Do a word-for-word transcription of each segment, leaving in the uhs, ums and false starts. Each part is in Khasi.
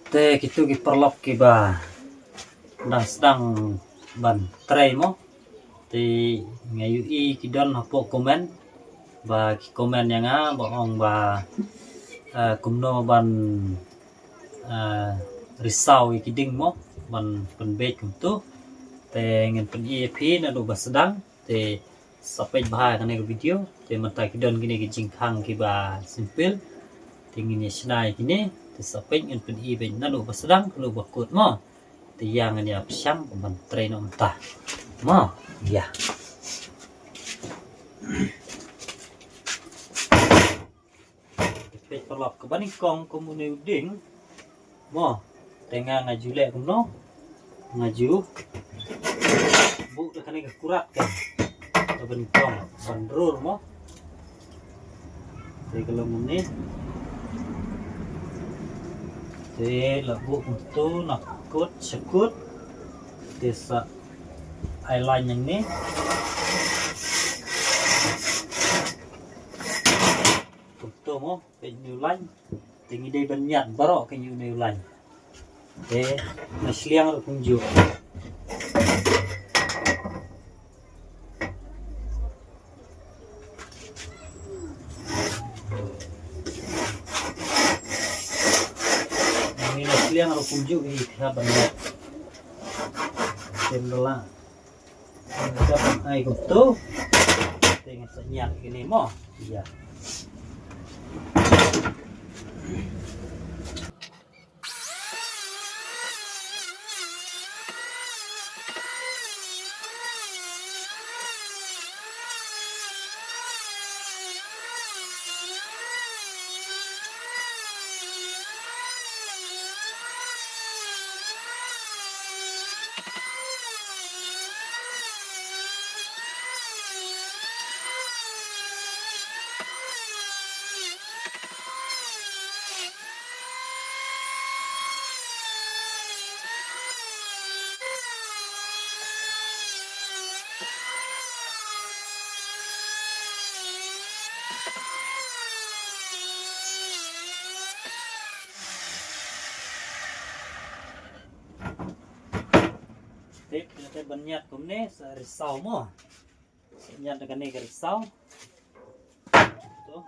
Te kitu ki paralok kiba dang sdang ban trei mo. Te nga ïohi ki don hapoh comment ba ki comment ïa nga ba ong ba, eh, kumno ban, eh, risaw ïa ki ding mo ban pynbeit kumtu. Te ngan pyni ïa phi naduh ba sdang. Te sa peit bha ïa kane ka video. Te mynta ki don kine ki jingkhang kiba simple. Te ngin ïa shna ïa kine. Te sa peit, ngan pyni beit naduh ba sdang haduh ba kut mo. Te ïa ngan ïa pyrshang ban trei noh mynta mo. Ïa. Peit paralok, kaba nyngkong kum une u ding mo. Te nga, nga ju leh kumno? Nga ju buh da kane ka kurat ka. Kaba nyngkong ban rur mo. Te ka long kumne. Te la buh kumtu na kut sha kut. Te sa ai line nangne. Kumtu mo, kane u line. Te ngi dei ban ñiad baroh kane u line. Te nga shliang ruh kumjuh. Ngi la shliang ruh kumjuh hi, phi hap ban ñiad. Te ym lah. Nga sa ai kumtu. Te nga sa ñiad kine mo. Ïa. Tip, tip ban ñiad kumne sa risaw mo. Sa ñiad da kane ka risaw. To.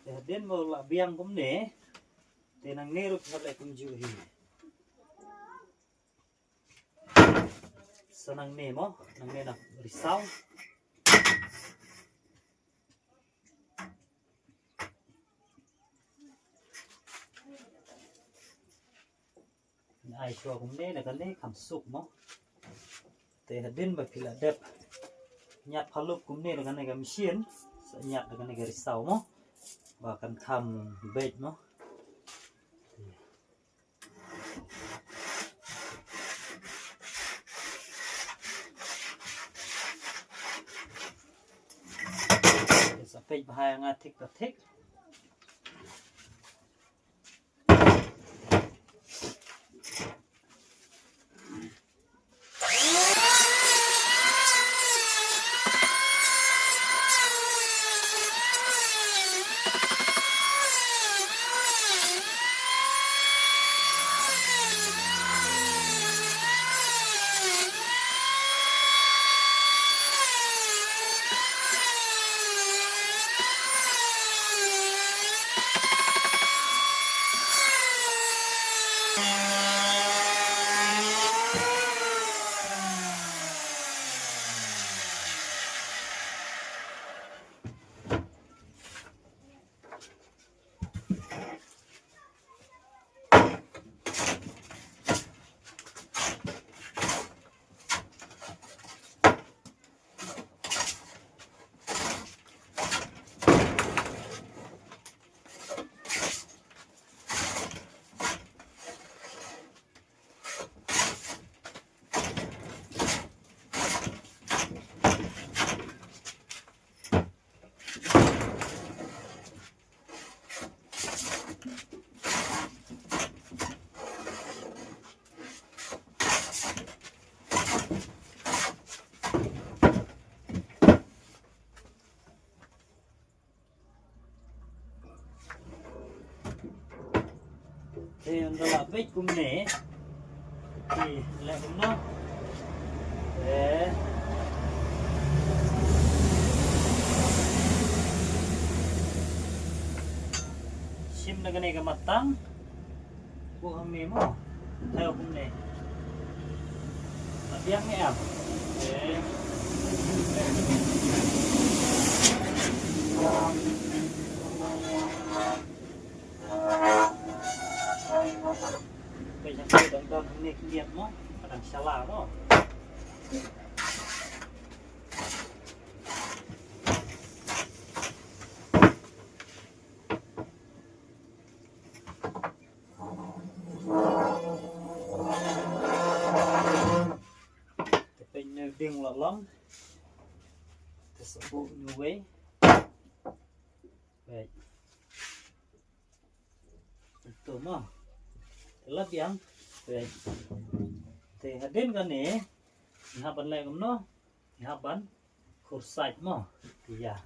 Te hadien ba u la biang kumne, te nangne ruh phi hap leh kumjuh hi. Sa nangne mo, nangne na risaw. Ai shuwa kumne na kane kham suk mo. Te hadien ba phi la dep ñiad phalup kumne na kane ka machine, sa ñiad na kane ka risaw mo. Ba kan kham beit mo. Sa peit bha ïa nga thik ta thik. Te ynda la beit kumne, te leh kumno? Eh. Shim na kane ka matang. Buh hangne mo. Thew kumne. La biang ne em? Eh. Peit hangne, dang don hangne khyndiat mo, ka dang shala mo. Te peit, une u dieng la long. Te sa buh une uwei. Peit. Te mo. Te la biang. Peit. Te hadien kane, ngi hap ban leh kumno? Ngi hap ban khur sait mo. Ïa.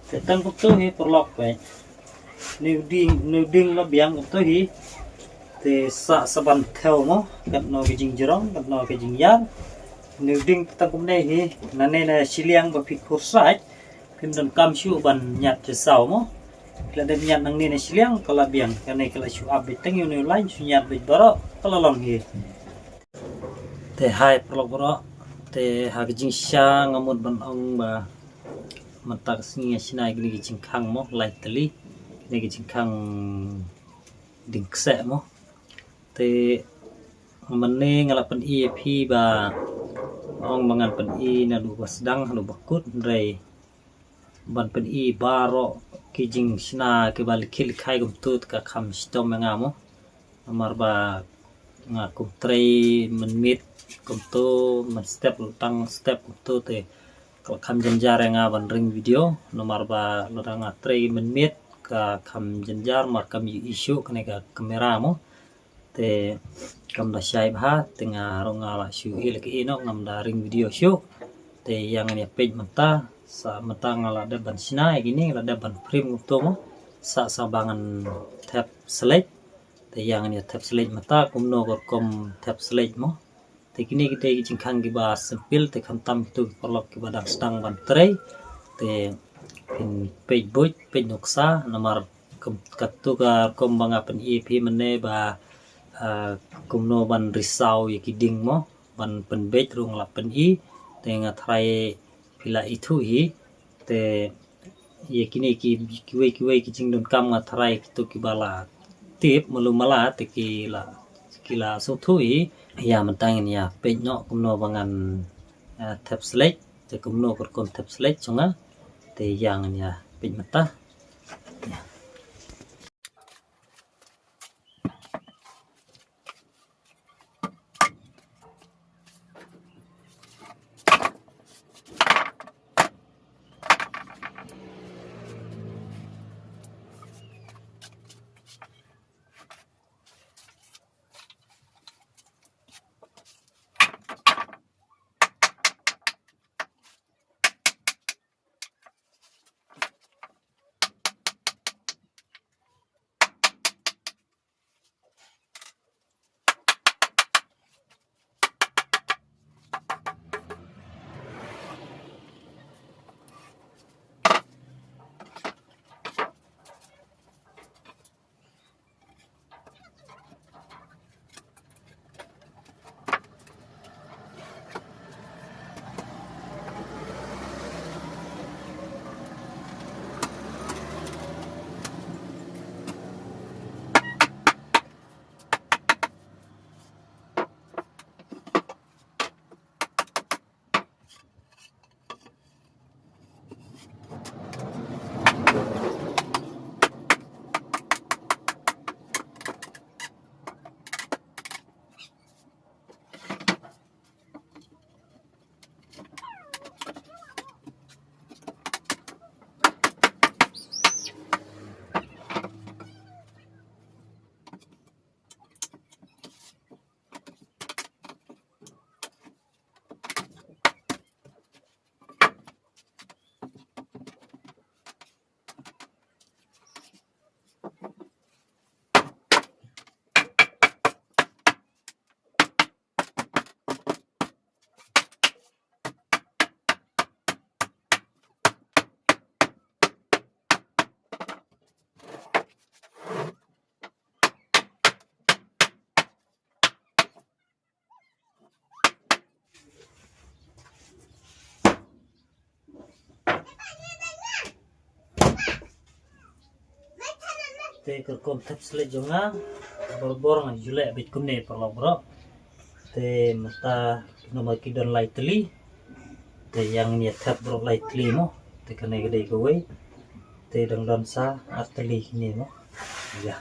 Te tang kumto hi paralok, peit. Une u dieng, une u dieng la biang kumto hi. Te sa, sa ban thew mo, katno ka jingjrong, katno ka jingïar. Une u dieng te tang kumne hi, nangne na shiliang ba phi khur sait, phim donkam shuh ban ñiad sha saw mo. Ka la dep ñiad nangne na shiliang ka la biang, kane ka la shu ap beit tang ïa une u lain, shu ñiad beit baroh, ka la long hi. Te hai paralok baroh, te ha ka jingshisha nga mut ban ong ba mynta ka sngi nga shna ïa kine ki jingkhang mo, lai tylli, kine ki jingkhang dieng kseh mo. Te mynne nga la pyni ïa phi ba, ong ba ngan pyni naduh ba sdang haduh ba kut, hynrei ban pyni baroh ki jingshna kiba likhit likhai kumto te ka kham shitom ïa nga mo. Namar ba nga kum trei mynmiet kumto, mynstep tang step kumto te ka kham jynjar ïa nga ban ring video. Namar ba lada nga trei mynmiet ka kham jynjar, mar kam ïohi shuh kane ka kamera mo. Te kam da shai bha, te nga ruh nga la shu ïohi la ki ïeh noh, ngam da ring video shuh. Te ïa ngan ïa peit mynta, sa mynta nga la dep ban shna ïa kine, la dep ban frame kumto mo. Sa, sa ba ngan thep sledge. Te ïa ngan ïa thep sledge mynta, kumno ka rukom thep sledge mo. Te kine ki dei ki jingkhang kiba simple, te khamtam kito ki paralok kiba dang sdang ban trei. Te phin peit buit, peit nuksa, namar kum, katto ka rukom ba nga pyni phi mynne ba, ah, kumno ban risaw ïa ki ding mo, ban pynbeit ruh nga la pyni, te nga tharai phi la ithuh hi, te ïa kine ki, kiwei kiwei ki jingdonkam nga tharai kito kiba la tip malu mala te ki la, ki la sngewthuh hi. Ïa mynta ngin ïa peit noh kumno ba ngan, eh, thep sledge, te kumno ka rukom thep sledge jong nga, te ïa ngin ïa peit mynta. Te ka rukom thep sledge jong nga, barabor nga ju leh beit kumne paralok baroh. Te mynta kino ma ki don lai tylli. Te ïa ngin ïa thep baroh lai tylli mo. Te kane ka dei kawei. Te dang don sa ar tylli kine mo. Ïa.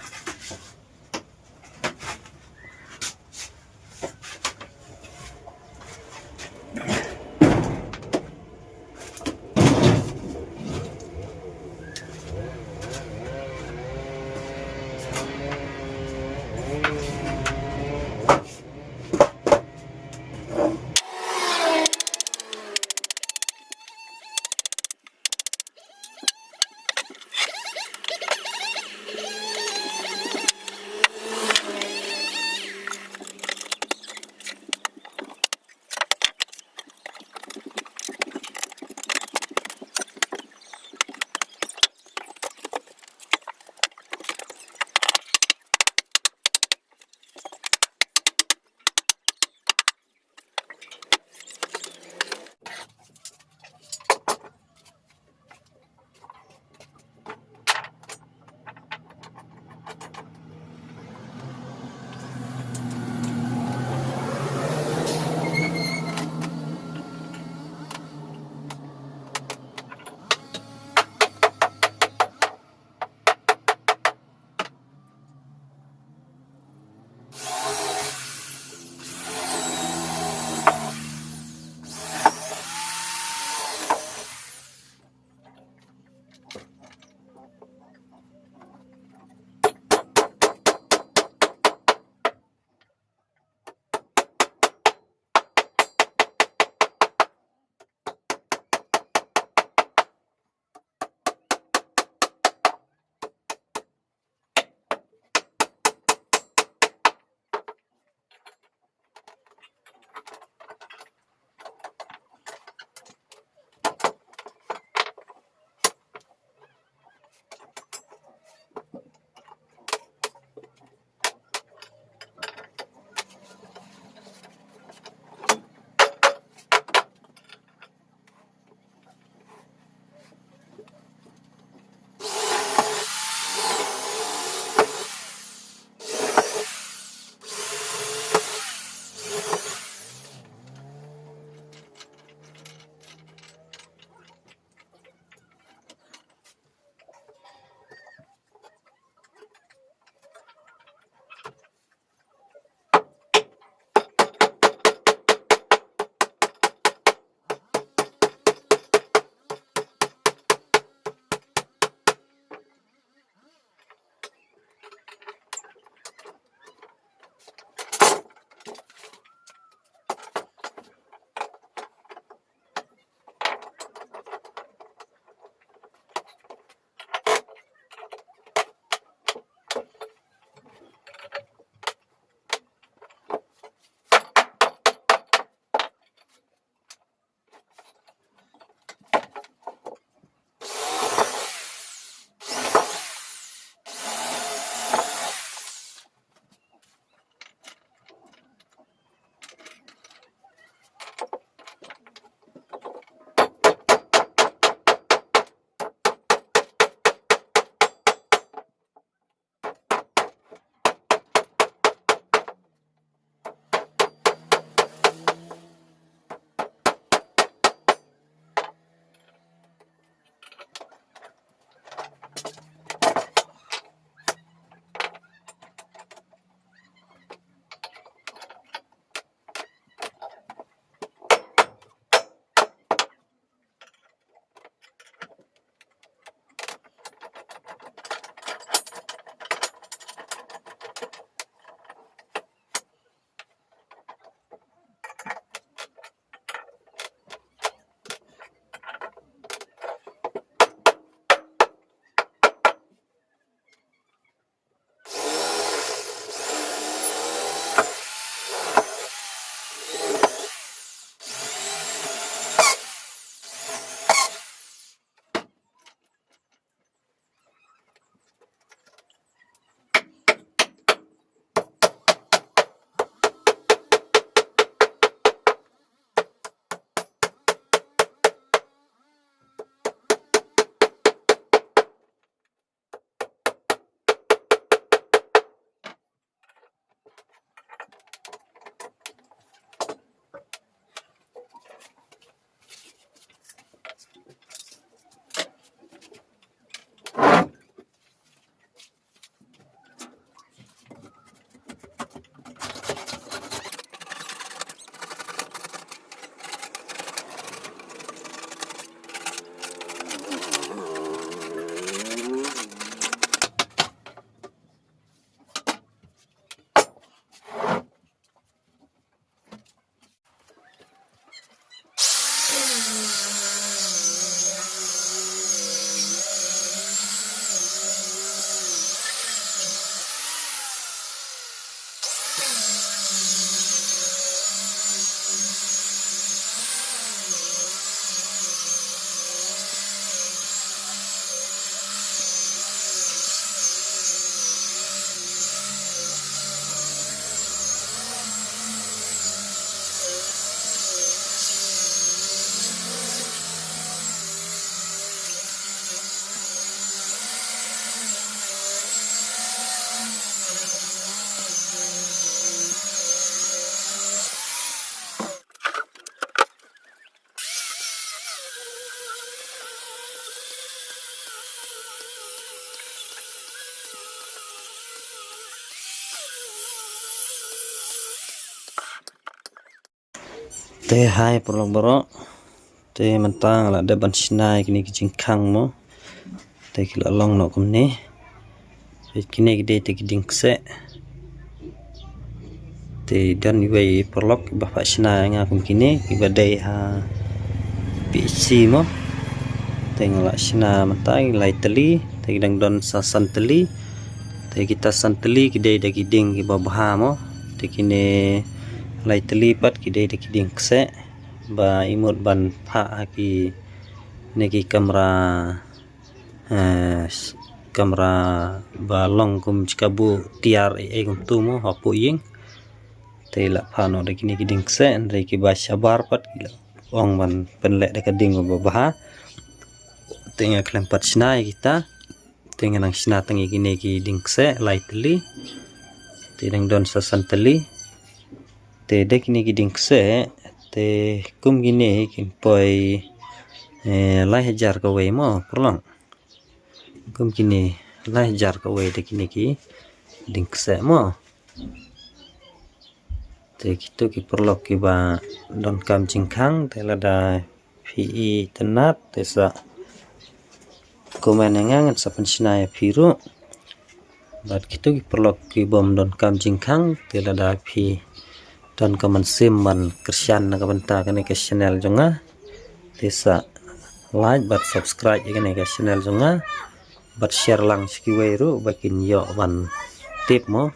Te hai paralok baroh. Te mynta nga la dep ban shna ïa kine ki jingkhang mo. Te ki la long noh kumne. Te kine ki dei te ki dieng kseh. Te don iwei i paralok ba phah shna ïa nga kum kine kiba dei ha P H C mo. Te nga la shna mynta ki lai tylli, te ki dang don sa san tylli. Te kita san tylli ki dei da ki dieng kiba bha mo. Te kine lai tylli pat ki dei da ki dieng kseh ba i mut ban phah ha kine ki kamra, eh, kamra ba long kum shikabu tiar ei ei kumtu mo hapoh ïing. Te la phah noh da kine ki dieng kseh, hynrei kiba shabar pat ki la ong ban pynleh da ka dieng ba bha. Te nga khlem pat shna ïa kita. Te nga nang shna tang ïa kine ki dieng kseh lai tylli. Te dang don sa san tylli. Te da kine ki dieng kseh te kum kine kin poi, eh, lai hajar kawei mo paralok. Kum kine lai hajar kawei da kine ki dieng kseh mo. Te kito ki paralok kiba donkam jingkhang te lada phi itynnad te sa comment ïa nga, ngan sa pynshna ïa phi ruh. Bad kito ki paralok kibym donkam jingkhang te lada phi donkam mynsiem ban kyrshan na ka bynta kane ka channel jong nga te sa like bad subscribe ïa kane ka channel jong nga bad share lang sha kiwei ruh ba kin ïoh ban tip mo.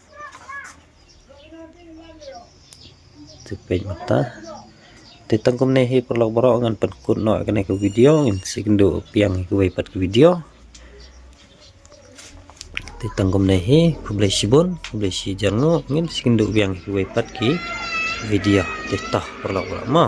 Te peit mynta. Te tang kumne hi paralok baroh ngan pynkut noh ïa kane ka video, ngin sa ïakynduh biang ïa kiwei pat ki video. Te tang kumne hi, khublei shibun, khublei shihajar nguh, ngin sa ïakynduh biang ïa kiwei pat ki video. Te toh paralok baroh mo.